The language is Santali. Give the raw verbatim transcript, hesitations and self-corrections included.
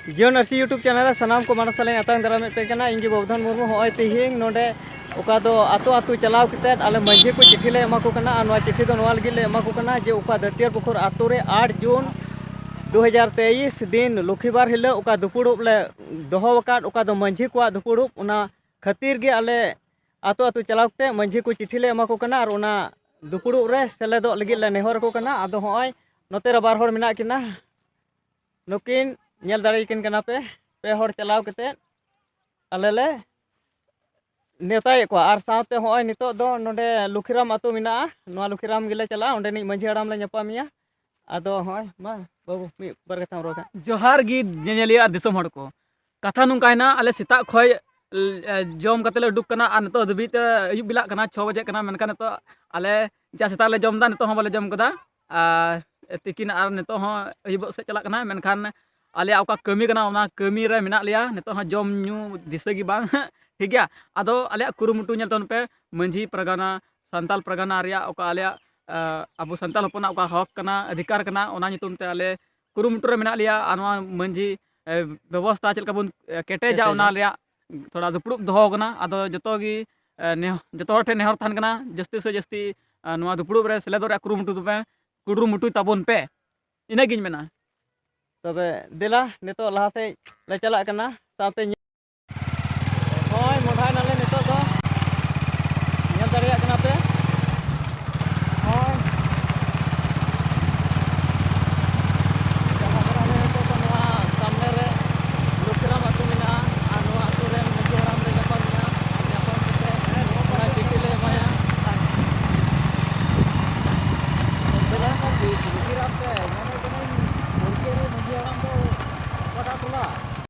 ᱡᱤᱭᱚᱱ ᱟᱹᱨᱥᱤ YouTube ᱪᱮᱱᱮᱞ ᱨᱮ ᱥᱟᱱᱟᱢ ᱠᱚ ᱢᱟᱱᱚᱥ ᱥᱟᱞᱟᱜ ᱟᱛᱟᱝ ᱫᱟᱨᱟᱢᱮᱫ ᱯᱮ ᱠᱟᱱᱟ᱾ ᱤᱧ ᱜᱮ ᱵᱚᱵᱩᱫᱷᱚᱱ ᱢᱩᱨᱢᱩ᱾ ᱦᱚᱸᱜᱼᱚᱭ ᱛᱮᱦᱮᱧ ᱱᱚᱰᱮ ᱚᱠᱟ ᱫᱚ ᱟᱛᱳ ᱟᱛᱳ ᱪᱟᱞᱟᱣ ᱠᱟᱛᱮᱫ ᱟᱞᱮ ᱢᱟᱹᱡᱷᱤ ᱠᱚ ᱪᱤᱴᱷᱤ ᱞᱮ ᱮᱢᱟ ᱠᱚ ᱠᱟᱱᱟ, ᱟᱨ ᱱᱚᱣᱟ ᱪᱤᱴᱷᱤ ᱫᱚ ᱱᱚᱣᱟ ᱞᱟᱹᱜᱤᱫ ᱞᱮ ᱮᱢᱟ ᱠᱚ ᱠᱟᱱᱟ ᱡᱮ ᱚᱠᱟ ᱫᱟᱹᱛᱤᱭᱟᱹᱨ ᱯᱩᱠᱷᱩᱨ ᱟᱛᱳ ᱨᱮ ᱟᱴ ᱡᱩᱱ ᱫᱩ ᱦᱟᱡᱟᱨ ᱛᱮᱭᱤᱥ ᱫᱤᱱ ᱞᱚᱠᱠᱷᱤᱵᱟᱨ ᱦᱤᱞᱳᱜ ᱚᱠᱟ ᱫᱩᱯᱩᱲᱩᱵ ᱞᱮ ᱫᱚᱦᱚ ᱟᱠᱟᱫ, ᱚᱠᱟ ᱫᱚ ᱢᱟᱹᱡᱷᱤ ᱠᱚᱣᱟᱜ ᱫᱩᱯᱩᱲᱩᱵ, ᱚᱱᱟ ᱠᱷᱟᱹᱛᱤᱨ ᱜᱮ ᱟᱞᱮ ᱟᱛᱳ ᱟᱛᱳ ᱪᱟᱞᱟᱣ ᱠᱟᱛᱮᱫ ᱢᱟᱹᱡᱷᱤ ᱠᱚ ᱪᱤᱴᱷᱤ ᱞᱮ ᱮᱢᱟ ᱠᱚ ᱠᱟᱱᱟ ᱟᱨ ᱚᱱᱟ ᱫᱩᱯᱩᱲᱩᱵ ᱨᱮ ᱥᱮᱞᱮᱫᱚᱜ ᱞᱟᱹᱜᱤᱫ ᱞᱮ ᱱᱮᱦᱚᱨ ᱟᱠᱚ ᱠᱟᱱᱟ᱾ ᱟᱫᱚ ᱦᱚᱸᱜᱼᱚᱭ ᱱᱚᱛᱮ ᱨᱮ ᱵᱟᱨ ᱦᱚᱲ ᱢᱮᱱᱟᱜ ᱠᱤᱱᱟ, ᱱᱩᱠᱤᱱ ᱧᱮᱞ ᱫᱟᱲᱮᱭᱟᱠᱤᱱ ᱠᱟᱱᱟ ᱯᱮ, ᱯᱮ ᱦᱚᱲ ᱪᱟᱞᱟᱣ ᱠᱟᱛᱮᱫ ᱟᱞᱮ ᱞᱮ ᱱᱮᱣᱛᱟᱭᱮᱫ ᱠᱚᱣᱟ᱾ ᱟᱨ ᱥᱟᱶᱛᱮ ᱦᱚᱸᱜᱼᱚᱭ ᱱᱤᱛᱚᱜ ᱫᱚ ᱱᱚᱰᱮ ᱞᱩᱠᱷᱤᱨᱟᱢ ᱟᱹᱛᱩ ᱢᱮᱱᱟᱜᱼᱟ, ᱱᱚᱣᱟ ᱞᱩᱠᱷᱤᱨᱟᱢ ᱜᱮᱞᱮ ᱪᱟᱞᱟᱜᱼᱟ, ᱚᱸᱰᱮᱱᱤᱡ ᱢᱟᱹᱡᱷᱤ ᱦᱟᱲᱟᱢ ᱞᱮ ᱧᱟᱯᱟᱢᱮᱭᱟ᱾ ᱟᱫᱚ ᱦᱚᱸᱜᱼᱚᱭ ᱢᱟ ᱵᱟᱹᱵᱩ ᱢᱤᱫ ᱵᱟᱨ ᱠᱟᱛᱷᱟᱢ ᱨᱚᱲ ᱠᱷᱟᱱ᱾ ᱡᱚᱦᱟᱨ ᱜᱮ ᱧᱮᱧᱮᱞᱤᱭᱟᱹ ᱟᱨ ᱫᱤᱥᱚᱢ ᱦᱚᱲ ᱠᱚ᱾ ᱠᱟᱛᱷᱟ ᱱᱚᱝᱠᱟᱭᱮᱱᱟ, ᱟᱞᱮ ᱥᱮᱛᱟᱜ ᱠᱷᱚᱡ, ᱮ, ᱡᱚᱢ ᱠᱟᱛᱮ ᱞᱮ ᱩᱰᱩᱠ ᱠᱟᱱᱟ ᱟᱨ ᱱᱤᱛᱚᱜ ᱫᱷᱟᱹᱵᱤᱡ ᱛᱮ ᱟᱹᱭᱩᱵ ᱵᱮᱞᱟᱜ ᱠᱟᱱᱟ, ᱪᱷᱚ ᱵᱟᱡᱮᱜ ᱠᱟᱱᱟ, ᱢᱮᱱᱠᱷᱟᱱ ᱱᱤᱛᱚᱜ ᱟᱞᱮ ᱡᱟ ᱥᱮᱛᱟᱜ ᱞᱮ ᱡᱚᱢ ᱮᱫᱟ, ᱱᱤᱛᱚᱜ ᱦᱚᱸ ᱵᱟᱞᱮ ᱡᱚᱢ ᱠᱟᱫᱟ᱾ ᱟᱨ ᱛᱤᱠᱤᱱ ᱟᱨ ᱱᱤᱛᱚᱜ ᱦᱚᱸ ᱟᱹᱭᱩᱵᱚᱜ ᱥᱮᱫ ᱪᱟᱞᱟᱜ ᱠᱟᱱᱟ, ᱢᱮᱱᱠᱷᱟᱱ ᱟᱞᱮᱭᱟᱜ ᱚᱠᱟ ᱠᱟᱹᱢᱤ ᱠᱟᱱᱟ, ᱚᱱᱟ ᱠᱟᱹᱢᱤ ᱨᱮ ᱢᱮᱱᱟᱜ ᱞᱮᱭᱟ᱾ ᱱᱤᱛᱚᱜ ᱦᱚᱸ ᱡᱚᱢ ᱧᱩ ᱫᱤᱥᱟᱹ ᱜᱮ ᱵᱟᱝ᱾ ᱴᱷᱤᱠ ᱜᱮᱭᱟ, ᱟᱫᱚ ᱟᱞᱮᱭᱟᱜ ᱠᱩᱨᱩᱢᱩᱴᱩ ᱧᱮᱞ ᱛᱟᱵᱚᱱ ᱯᱮ, ᱢᱟᱹᱡᱷᱤ ᱯᱟᱨᱜᱟᱱᱟ, ᱥᱟᱱᱛᱟᱞ ᱯᱟᱨᱜᱟᱱᱟ ᱨᱮᱭᱟᱜ ᱚᱠᱟ ᱟᱞᱮᱭᱟᱜ, ᱟ, ᱟᱵᱚ ᱥᱟᱱᱛᱟᱞ ᱦᱚᱯᱚᱱᱟᱜ ᱚᱠᱟ ᱦᱚᱠ ᱠᱟᱱᱟ, ᱚᱫᱷᱤᱠᱟᱨ ᱠᱟᱱᱟ, ᱚᱱᱟ ᱧᱩᱛᱩᱢ ᱛᱮ ᱟᱞᱮ ᱠᱩᱨᱩᱢᱩᱴᱩ ᱨᱮ ᱢᱮᱱᱟᱜ ᱞᱮᱭᱟ᱾ ᱟᱨ ᱱᱚᱣᱟ ᱢᱟᱹᱡᱷᱤ, ᱮ, ᱵᱮᱵᱚᱥᱛᱷᱟ ᱪᱮᱫ ᱞᱮᱠᱟ ᱵᱚᱱ, ᱮ, ᱠᱮᱴᱮᱡᱟ, ᱠᱮᱴᱮᱡᱟ᱾ ᱚᱱᱟ ᱨᱮᱭᱟᱜ ᱛᱷᱚᱲᱟ ᱫᱩᱯᱲᱩᱵ ᱫᱚᱦᱚ ᱠᱟᱱᱟ᱾ ᱟᱫᱚ ᱡᱚᱛᱚ ᱜᱮ, ᱮ, ᱱᱮᱦ-, ᱡᱚᱛᱚ ᱦᱚᱲ ᱴᱷᱮᱱ ᱱᱮᱦᱚᱨ ᱛᱟᱦᱮᱱ ᱠᱟᱱᱟ, ᱡᱟᱹᱥᱛᱤ ᱥᱮ ᱡᱟᱹᱥᱛᱤ, ᱮ, ᱱᱚᱣᱟ ᱫᱩᱯᱲᱩᱵ ᱨᱮ ᱥᱮᱞᱮᱫᱚᱜ ᱨᱮᱭᱟᱜ ᱠᱩᱨᱩᱢᱩᱴᱩ ᱛᱟᱵᱮ, ᱠᱩᱨᱩᱢᱩᱴᱩᱭ ᱛᱟᱵᱚᱱ ᱯᱮ, ᱤᱱᱟᱹᱜᱤᱧ ᱢᱮᱱᱟ᱾ ᱛᱚᱵᱮ ᱫᱮᱞᱟ ᱱᱤᱛᱚᱜ ᱞᱟᱦᱟ ᱥᱮᱫ ᱞᱮ ᱪᱟᱞᱟᱜ ᱠᱟᱱᱟ, ᱥᱟᱶᱛᱮ ᱧᱮ-, ᱦᱳᱭ, ᱢᱚᱦᱰᱟᱭ ᱱᱟᱞᱮ ᱱᱤᱛᱚᱜ ᱫᱚ, ᱧᱮᱞ ᱫᱟᱲᱮᱭᱟᱜ ᱠᱟᱱᱟ ᱯᱮ᱾ ᱦᱳᱭ, ᱪᱟᱞᱟᱜ ᱠᱟᱱᱟ ᱞᱮ ᱱᱤᱛᱚᱜ ᱫᱚ ᱱᱚᱣᱟ ᱥᱟᱢᱱᱮ ᱨᱮ ᱞᱩᱠᱷᱤᱨᱟᱢ ᱟᱹᱛᱩ ᱢᱮᱱᱟᱜᱼᱟ, ᱟᱨ ᱱᱚᱣᱟ ᱟᱹᱛᱩ ᱨᱮᱱ ᱢᱟᱹᱡᱷᱤ ᱦᱟᱲᱟᱢ ᱞᱮ ᱧᱟᱯᱟᱢ ᱮᱱᱟ᱾ ᱟᱨ ᱧᱟᱯᱟᱢ ᱠᱟᱛᱮ ᱚᱱᱟ ᱪᱤᱴᱷᱤ ᱞᱮ ᱮᱢᱟᱭᱟ᱾ ᱫᱮᱞᱟ, ᱞᱩᱠᱷᱤᱨᱟᱢ ᱯᱮ, ᱢᱮᱱᱮᱫ ᱠᱟᱹᱱᱟᱹᱧ, ᱜᱚᱢᱠᱮ ᱨᱮ ᱢᱟᱹᱡᱷᱤ ᱦᱟᱲᱟᱢ ᱫᱚ ᱚᱠᱟᱴᱟᱜ ᱴᱚᱞᱟ?